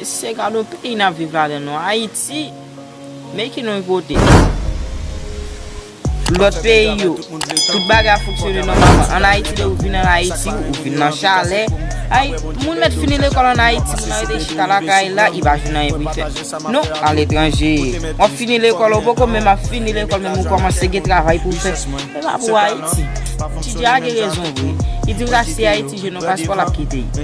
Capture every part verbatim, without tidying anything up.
Se gade yon peyi n ap viv ladan non. Ayiti, men ki non kote. Lòt peyi yo, tout bagay ap fonksyone nòmalman. Ann Ayiti, lè ou vin ann Ayiti, ou vin nan chalè. Ay, moun mèt fini lekòl ann Ayiti, moun nan rete chita lakay la, li pa jwenn anyen pou l fè. Non, aletranje, w ap fini lekòl, ou poko menm ap fini lekòl, menm ou kòmanse gen travay pou w fè. Se pa pou Ayiti. Ti Dja gen rezon vre. Li di l rache Ayiti, jwenn yon paspò, l ap kite. Wi,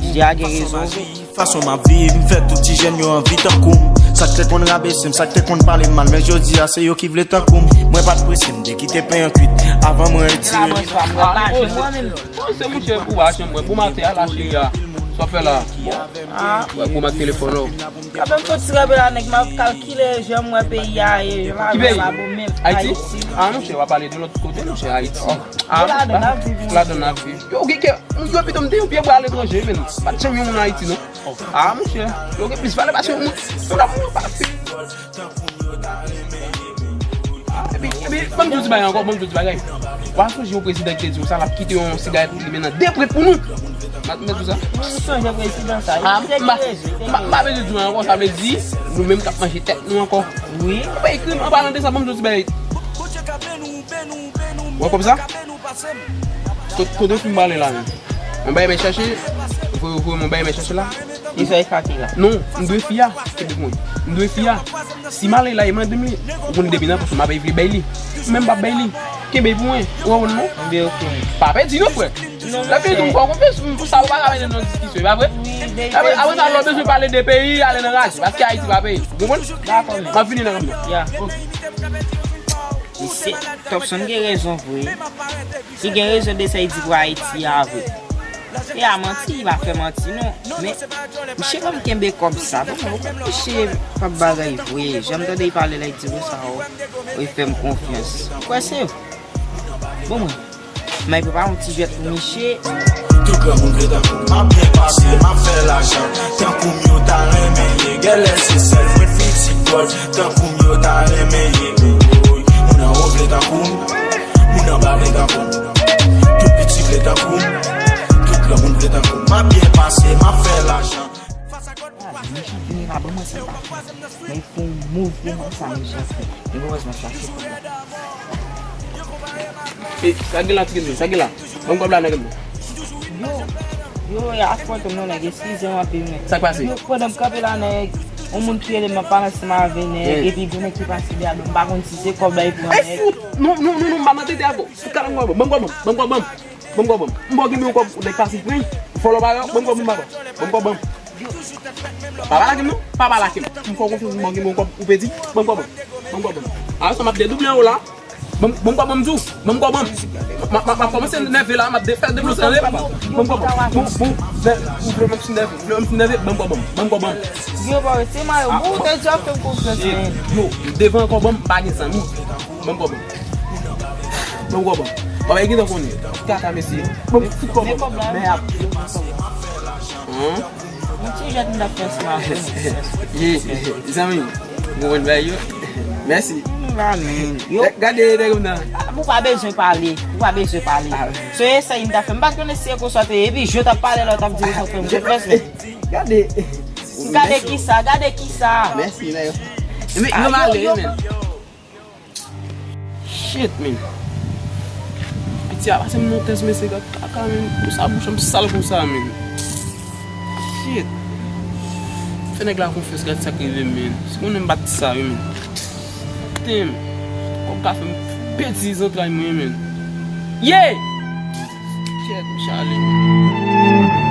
Ti Dja gen rezon vre. Fason m ap viv, m fè tout ti jèn yo anvi tankou m. Sa k te konn rabese m, sa k te konn pale m mal, men jodi a se yo ki vle tankou m. Mwen pa t prese, m te kite pen an kwit avan mwen retire li. Mwen menm. Bon, se mouche pou w a chanm mwen, pou maten a la cheri a. Sa w fè la? Wè, pou m ak telefòn ou. Kanmenm fò ti kanpe la, nèg, m ap kalkile jan m wè peyi a ye, jan lavi a pa bon menm. Ayiti? Ayiti. Ah, monchè, w ap pale de lòt kote, monchè, Ayiti. Ah, ladan n ap viv, ladan n ap viv. Yo, gen kè, yo pito m te yon pye bwa aletranje, men pa t janm yon moun Ayiti, non. Ah, monchè, yo gen plis valè pase yon moun. Yon lòt moun pa fi. Ah, epi, epi, ban m di w ti bagay ankò, ban m di w ti bagay. W a sonje yon prezidan ki te di w sa, l ap kite yon sigarèt limen nan de prent pou nou. M ap di w sa. M sonje prezidan sa. Ah, m pa, m pa, m pa bezwen di w ankò, sa vle di, nou menm k ap manje tèt nou ankò. Wi. Ou pa ekri m, an palan de sa, ban m di w ti bagay. Ou wè kòb sa? Kote, kote w fin pale la menm? Mwen bay men chache, voye, voye mwen bay men chache la. Li fè ekate la. Non, m dwe fi a, kenbe pou mwen. M dwe fi a. Si m ale la, e mande m li. Ou konn depi nan pòch, m ap vle bay li. Ou menm p ap bay li. Kenbe pou mwen. Ou wè non? Byen, ok. Pa pèdi non, frè. Non, lè fini tou, m fè w konfyans, m, pou sa, ou pa ka mete nan diskisyon, e pa vre? Wi, de, apre, apre sa, lè w bezwen pale de peyi, ale nan raje, paske Ayiti pa peyi. Ou konprann? Dakò, men. M ap vini nan kanpe. Ya. Mesye, Topson gen rezon vre. Li gen rezon de sa li di pou Ayiti a vre. E a manti, li pa fè manti non. Men, misye konn kenbe kòb sa. Bon, mwen, ou konn misye p ap bagay vre. Jan m tande li pale la, li di konsa, o, o, li fè m konfyans. Ou kwè se vre? Bon, mwen, mwen prepare yon ti jwèt pou misye. Tout granmoun vle tankou m, m ap byen pase, m ap fè lajan. Tankou m yo ta renmen ye, genlè se sèl mwen pitit bòl. Tankou m yo ta renmen ye, woy. Moun anwo vle tankou m, moun anba vle tankou m. Tout piti vle tankou m, tout granmoun vle tankou m. M ap byen pase, m ap fè lajan. Ah, men jan fini la, ban mwen sa pa fè. Men fè yon move pou mwen sa, men jan fè. Men mwen sa se pou mwen. E, sa gen la, ti Kenzo, sa gen la? Ban m kòb la, nèg mwen. Yo, yo, e afwonte m non, nèg, eskize m anpil, men. Sa k pase? Yo, pandan m kanpe la, nèg, yon moun ki rele m ap pale ansanm avè nèg, epi gen nèg ki pase dèyè do m, m pa konn si se kòb la, epi nèg. Ay, fout! Non, non, non, non, m pa nan tete avè w. Fout kalango avè w. Ban m kòb, ban m kòb, ban m. Ban m kòb, ban m. M ba w kenbe yon kòb, ou nèg pa sipren. Ou fòlò pa yo, ban m kòb, ban m ba w. Ban m kòb, ban m. Pa pale ak m non, pa pale ak m. M fè w konfyans, m ba w kenbe yon kòb, ou pèdi. Ban m kòb, ban m. Ban m kòb, ban m. A, sa m ap dedouble anwo la. Ban m, ban m kòb, ban m di w. Ban m kòb, ban m. M, m, m, m ap kòmanse nève la, m ap de-, fè devlope anle, papa. Ban m kòb, ban m. Bon, bon, bon, m vle m fin nève, m vle m fin nève, ban m kòb, ban m. Ban m kòb, ban m. Yo, pa rete mal, bon, ou te di w ap fè m konfyans, men. Yo, devan ankò, ban m, pa gen zanmi. Ban m kòb, ban m. Ban m kòb, ban m. Papa, e gentan konnen. Kaka, mesye. Ban m fout kòb, ban m. Men ap. Hum. Yon ti jwèt m t ap fè sou la. Ye, zanmi, ou konprann bagay yo? Mèsi. Amen. Yo. Gade nèg m nan. Ah, ou pa bezwen pale. Ou pa bezwen pale. Ah. Se esèy m t ap fè. M pa t konnen si se konsa te ye. Epi, je t ap pale, lòt ap di konsa fè m konfyans, men. Gade. Gade kisa, gade kisa. Mèsi, nèg. Men, yo male, men. Shit, man. Piti a pase m nan tès, mesye, gad kaka, man. Konsa bouch an m sal konsa, man. Shit. Fè nèg la konfyans, gad sa k rive m, man. Si konnen m pa t sa, wi, man. Damn. Kòb ka fè m pèdi zantray mwen, man. Yeah! Shit, m chale, man.